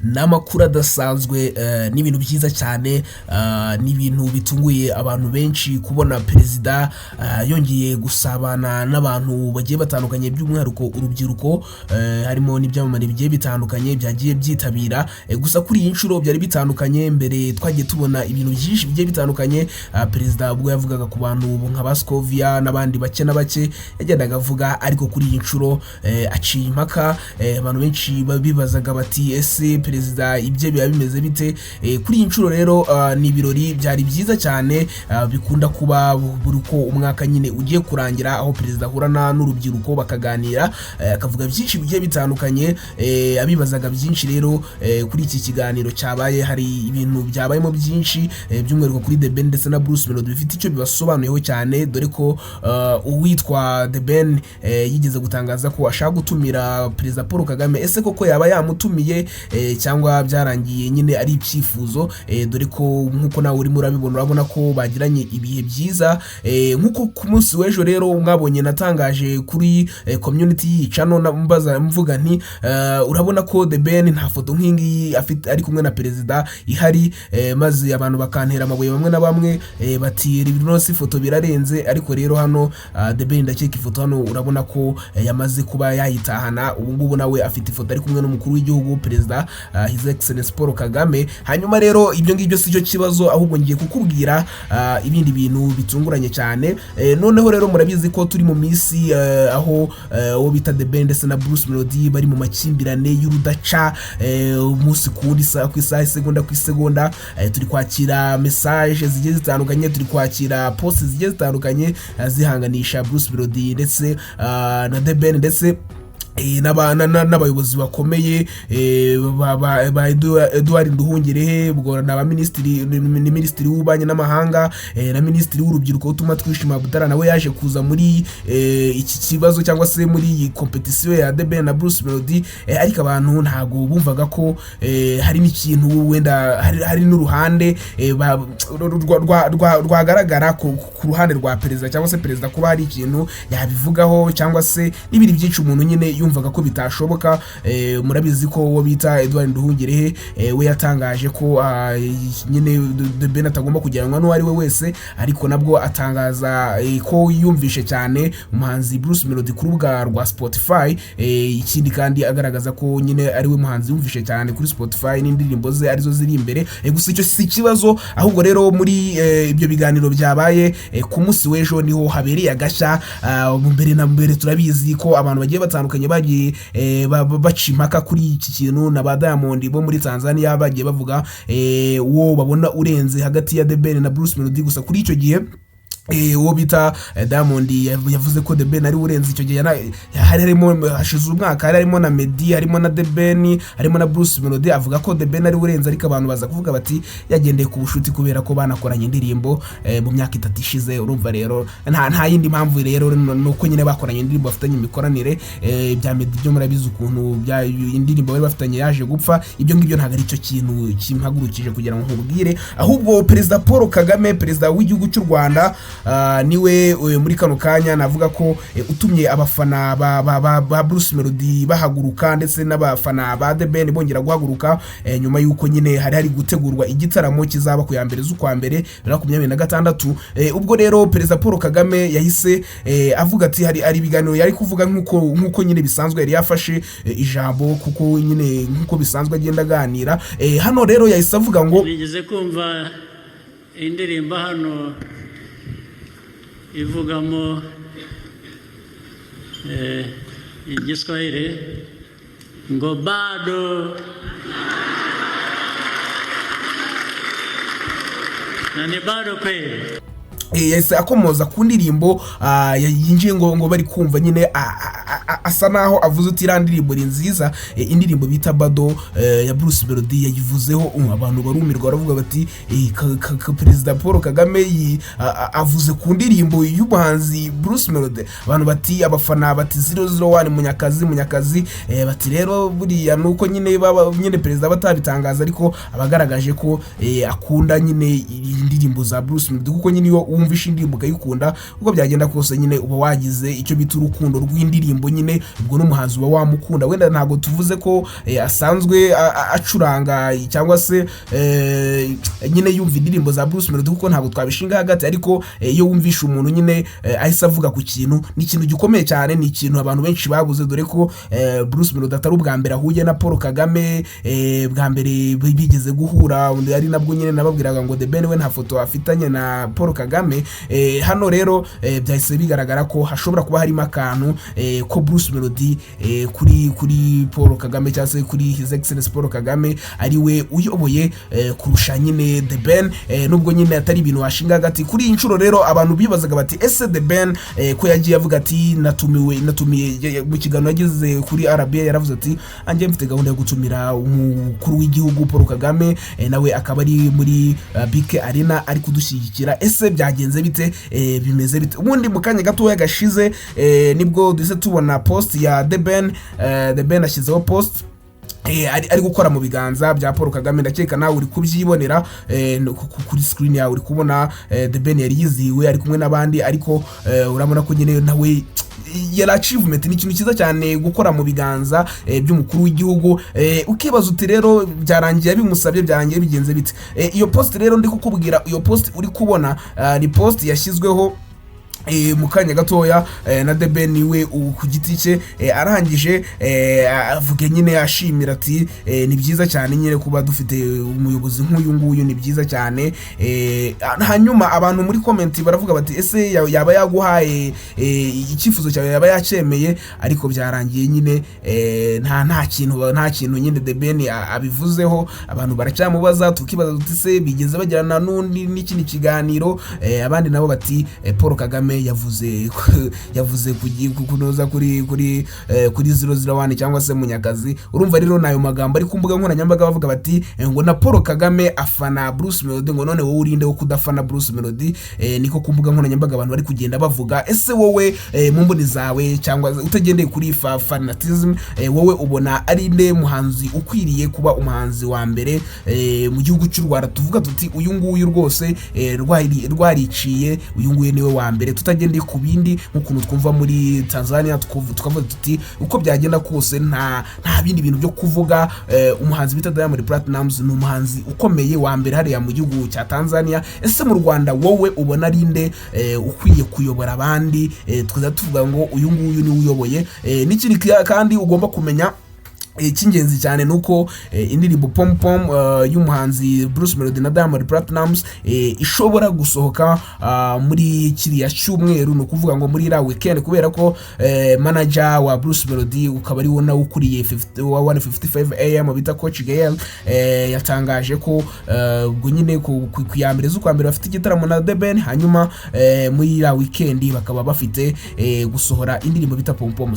Ni amakuru adasanzwe, n'ibintu byiza cyane, n'ibintu bitunguye abantu benshi kubona perezida yongeye gusabana n'abantu bagiye batandukanye, by'umwihariko urubyiruko, harimo n'ibyamamare bigiye bitandukanye byagiye byitabira. Gusa kuri iyi nshuro byari bitandukanye. Mbere twagiye tubona ibintu byinshi bigiye bitandukanye. Perezida ubwo yavugaga ku bantu nka ba Scovia n'abandi bake na bake yagendaga avuga, ariko kuri iyi nshuro aciye impaka. Abantu benshi bibazaga bati: "Ese perezida ibye biba bimeze bite?" Kuri iyi nshuro rero ni ibirori byari byiza cyane, bikunda kuba buri uko umwaka nyine ugiye kurangira, aho perezida ahurana n'urubyiruko bakaganira, akavuga byinshi bigiye bitandukanye. Abibazaga byinshi rero kuri iki kiganiro cyabaye, hari ibintu byabayemo byinshi, by'umwihariko kuri The Ben ndetse na Bruce Melody bifite icyo bibasobanuyeho cyane, dore ko uwitwa The Ben yigeze gutangaza ko ashaka gutumira perezida Paul Kagame. Ese koko yaba yamutumiye, cyangwa byarangiye nyine ari ibyifuzo? Dore ko nk'uko nawe urimo urabibona, urabona ko bagiranye ibihe byiza. Nk'uko ku munsi w'ejo rero mwabonye natangaje kuri community y'iyi channel, mbaza mvuga nti urabona ko The Ben nta foto nk'iyi ngiyi afite ari kumwe na perezida ihari, maze abantu bakantera amabuye bamwe na bamwe, bati rino si ifoto, birarenze. Ariko rero hano The Ben, ndakeka ifoto hano urabona ko yamaze kuba yayitahana. Ubu ngubu nawe afite ifoto ari kumwe n'umukuru w'igihugu, perezida His Excellency Paul Kagame. Hanyuma rero ibyo ngibyo si cyo kibazo, ahubwo ngiye kukubwira ibindi bintu bitunguranye cyane. Noneho rero murabizi ko turi mu minsi aho uwo bita The Ben ndetse na Bruce Melody bari mu makimbirane y'urudaca, umunsi ku wundi, isaha ku isaha, isegonda ku isegonda. Turi kwakira message zigiye zitandukanye, turi kwakira post zigiye zitandukanye zihanganisha Bruce Melody ndetse na The Ben ndetse n'abayobozi bakomeye ba Edouard Nduhungirehe, ubwo ni abaminisitiri, ni minisitiri w'ububanyi n'amahanga na minisitiri w'urubyiruko Utumatwishima Abdallah, nawe yaje kuza muri iki kibazo cyangwa se muri iyi competition ya The Ben na Bruce Melody. Ariko abantu ntabwo bumvaga ko hari n'ikintu wenda hari n'uruhande rwagaragara ku ruhande rwa perezida, cyangwa se perezida kuba hari ikintu yabivugaho, cyangwa se n'ibindi byinshi umuntu nyine yumvaga ko bitashoboka. Murabizi ko uwo bita Edouard Nduhungirehe we yatangaje ko nyine The Ben atagomba kugeranwa n'uwo ari we wese, ariko nabwo atangaza ko yumvishe cyane umuhanzi Bruce Melody ku rubuga rwa Spotify. Ikindi kandi agaragaza ko nyine ari we muhanzi yumvishe cyane kuri Spotify n'indirimbo ze arizo ziri imbere. Gusa icyo si ikibazo, ahubwo rero muri ibyo biganiro byabaye ku munsi w'ejo niho habereye agashya. Mbere na mbere turabizi ko abantu bagiye batandukanye bagiye baca impaka kuri iki kintu, na ba Diamond bo muri Tanzania bagiye bavuga uwo babona urenze hagati ya The Ben na Bruce Melody. Gusa kuri icyo gihe uwo bita Diamond yavuze ko The Ben ari we urenze. Icyo gihe hari harimo, hashize umwaka, hari harimo na Meddy, harimo na The Ben, harimo na Bruce Melody, avuga ko The Ben ari we urenze, ariko abantu baza kuvuga bati yagendeye ku bushuti kubera ko banakoranye indirimbo mu myaka 3 ishize. Urumva rero nta yindi mpamvu rero, ni uko nyine bakoranye indirimbo, bafitanye imikoranire. Bya Meddy byo murabizi ukuntu indirimbo bari bafitanye yaje gupfa. Ibyo ngibyo ntabwo ari cyo kintu kimpagurukije kugira ngo nkubwire, ahubwo perezida Paul Kagame, perezida w'igihugu cy'u Rwanda, niwe muri kano kanya navuga ko utumye abafana ba Bruce Melody bahaguruka ndetse n'abafana ba The Ben bongera guhaguruka, nyuma y'uko nyine hari gutegurwa igitaramo kizaba ku ya mbere z'ukwa mbere 2026. Ubwo rero perezida Paul Kagame yahise avuga ati hari ibiganiro yari kuvuga nk'uko nyine bisanzwe, yari yafashe ijambo kuko nyine nk'uko bisanzwe agenda aganira. Hano rero yahise avuga ngo: Nigeze kumva indirimbo hano ivugamo Igiswahili ngo "bado", na ni bado kweli. Yahise akomoza ku ndirimbo yinjiye ngo bari kumva nyine asa naho avuze uti iriya ndirimbo ni nziza. Indirimbo bita "Bado" ya Bruce Melody yayivuzeho, abantu barumirwa, baravuga bati perezida Paul Kagame avuze ku ndirimbo y'umuhanzi Bruce Melody. Abantu bati, abafana bati 001 Munyakazi, Munyakazi. Bati rero buriya nuko nyine baba nyine perezida batabitangaza, ariko abagaragaje ko akunda nyine indirimbo za Bruce Melody, kuko nyine iyo wumvishe indirimbo ukayikunda, uko byagenda kose nyine uba wagize icyo bita urukundo rw'indirimbo. nyine ubwo n'umuhanzi uba wamukunda. Wenda ntabwo tuvuze ko asanzwe acuranga cyangwa se nyine yumva indirimbo za Bruce Melody, kuko ntabwo twabishinga hagati. Ariko iyo wumvishe umuntu nyine ahise avuga ku kintu, ni ikintu gikomeye cyane, ni ikintu abantu benshi babuze, dore ko Bruce Melody atari ubwa mbere ahuye na Paul Kagame. Bwa mbere bigeze guhura ari nabwo nyine nababwiraga ngo The Ben we nta foto afitanye na Paul Kagame. Hano rero byahise bigaragara ko hashobora kuba harimo akantu ko Bruce Melody kuri Paul Kagame cyangwa se kuri His Excellence Paul Kagame ari we uyoboye kurusha nyine The Ben, nubwo nyine atari ibintu washinga hagati. Kuri iyi nshuro rero abantu bibazaga bati: "Ese The Ben ko yagiye avuga ati natumiwe, natumiye?" Mu kiganiro yageze kuri RBA yaravuze ati: "Anjye mfite gahunda yo gutumira umukuru w'igihugu Paul Kagame, nawe akaba ari muri BK Arena ari kudushyigikira. Ese byagenze bite? Bimeze bite?" Ubundi mu kanya gatoya gashize nibwo duhise tubona post ya The Ben. The Ben ashyizeho post ari gukora mu biganza bya Paul Kagame. Ndakeka nawe uri kubyibonera no kuri screen yawe uri kubona The Ben yari yizihiwe ari kumwe n'abandi, ariko urabona ko nyine nawe yari achievement, ni ikintu cyiza cyane gukora mu biganza by'umukuru w'igihugu. Ukibaza uti: "Rero byarangiye bimusabye, byarangiye bigenze bite?" Iyo post rero ndi kukubwira, iyo post uri kubona, ni post yashyizweho mu kanya gatoya na The Ben we ku giti cye, arangije avuga nyine ashimira ati: "Ni byiza cyane nyine kuba dufite umuyobozi nk'uyu nguyu, ni byiza cyane." Hanyuma abantu muri comment baravuga bati: "Ese yaba yaguhaye icyifuzo cyawe, yaba yacyemeye?" Ariko byarangiye nyine nta kintu nyine The Ben abivuzeho. Abantu baracyamubaza, tukibaza tuti: "Se bigeze bagirana n'undi n'ikindi kiganiro?" Abandi nabo bati: "Paul Kagame yavuze kunoza kuri 001 cyangwa se Munyakazi." Urumva rero nayo magambo ari ku mbuga nkoranyambaga, bavuga bati ngo na Paul Kagame afana Bruce Melody, ngo none wowe urinde wo kudafana Bruce Melody? Niko ku mbuga nkoranyambaga abantu bari kugenda bavuga. Ese wowe mu mboni zawe, cyangwa utagendeye kuri fanatism, wowe ubona ari nde muhanzi ukwiriye kuba umuhanzi wa mbere mu gihugu cy'u Rwanda? Tuvuga tuti: "Uyu nguyu rwose rwariciye, uyu nguyu niwe wa mbere," tutagendeye ku bindi, nk'ukuntu twumva muri Tanzania tukavuga tuti: "Uko byagenda kose nta bindi bintu byo kuvuga, umuhanzi bita Diamond Platnumz ni umuhanzi ukomeye wa mbere hariya mu gihugu cya Tanzania." Ese mu Rwanda wowe ubona ari nde ukwiye kuyobora abandi, tukajya tuvuga ngo uyu nguyu niwe uyoboye? N'ikindi kandi ugomba kumenya icy'ingenzi cyane ni uko indirimbo Pom Pom y'umuhanzi Bruce Melody na Diamond Platnumz ishobora gusohoka muri kiriya cyumweru, ni ukuvuga ngo muri iriya weekend, kubera ko manager wa Bruce Melody ukaba ari wo nawe ukuriye 50 wa 155 AM bita Coach Gael, yatangaje ko ubwo nyine ku ya mbere z'ukwa mbere bafite igitaramo na The Ben, hanyuma muri iriya weekend bakaba bafite gusohora indirimbo bita Pom Pom.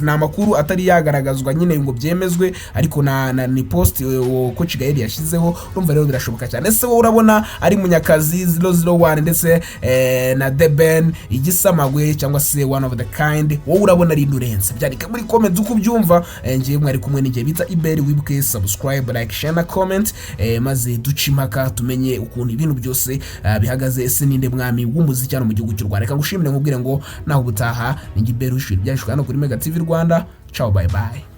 Ni amakuru atari yagaragazwa nyine ngo byemezwe, ariko na ni post uwo Coach Gael yashyizeho. Urumva rero birashoboka cyane. Ese wowe urabona ari Munyakazi 001 ndetse na The Ben Igisamagwe cyangwa se One of the Kind, wowe urabona ari urenze? Byandike muri comment uko ubyumva. Ngiye mwari kumwe n'igihe bita Iberi. Wibuke subscribe, like, share na comment, maze duce impaka tumenye ukuntu ibintu byose bihagaze. Ese ninde mwami w'umuziki hano mu gihugu cy'u Rwanda? Reka ngushimire, nkubwire ngo naho ubutaha. Ni Iberi ushyura ibyashwe hano kuri Mega TV Rwanda. Ciao, bye bye.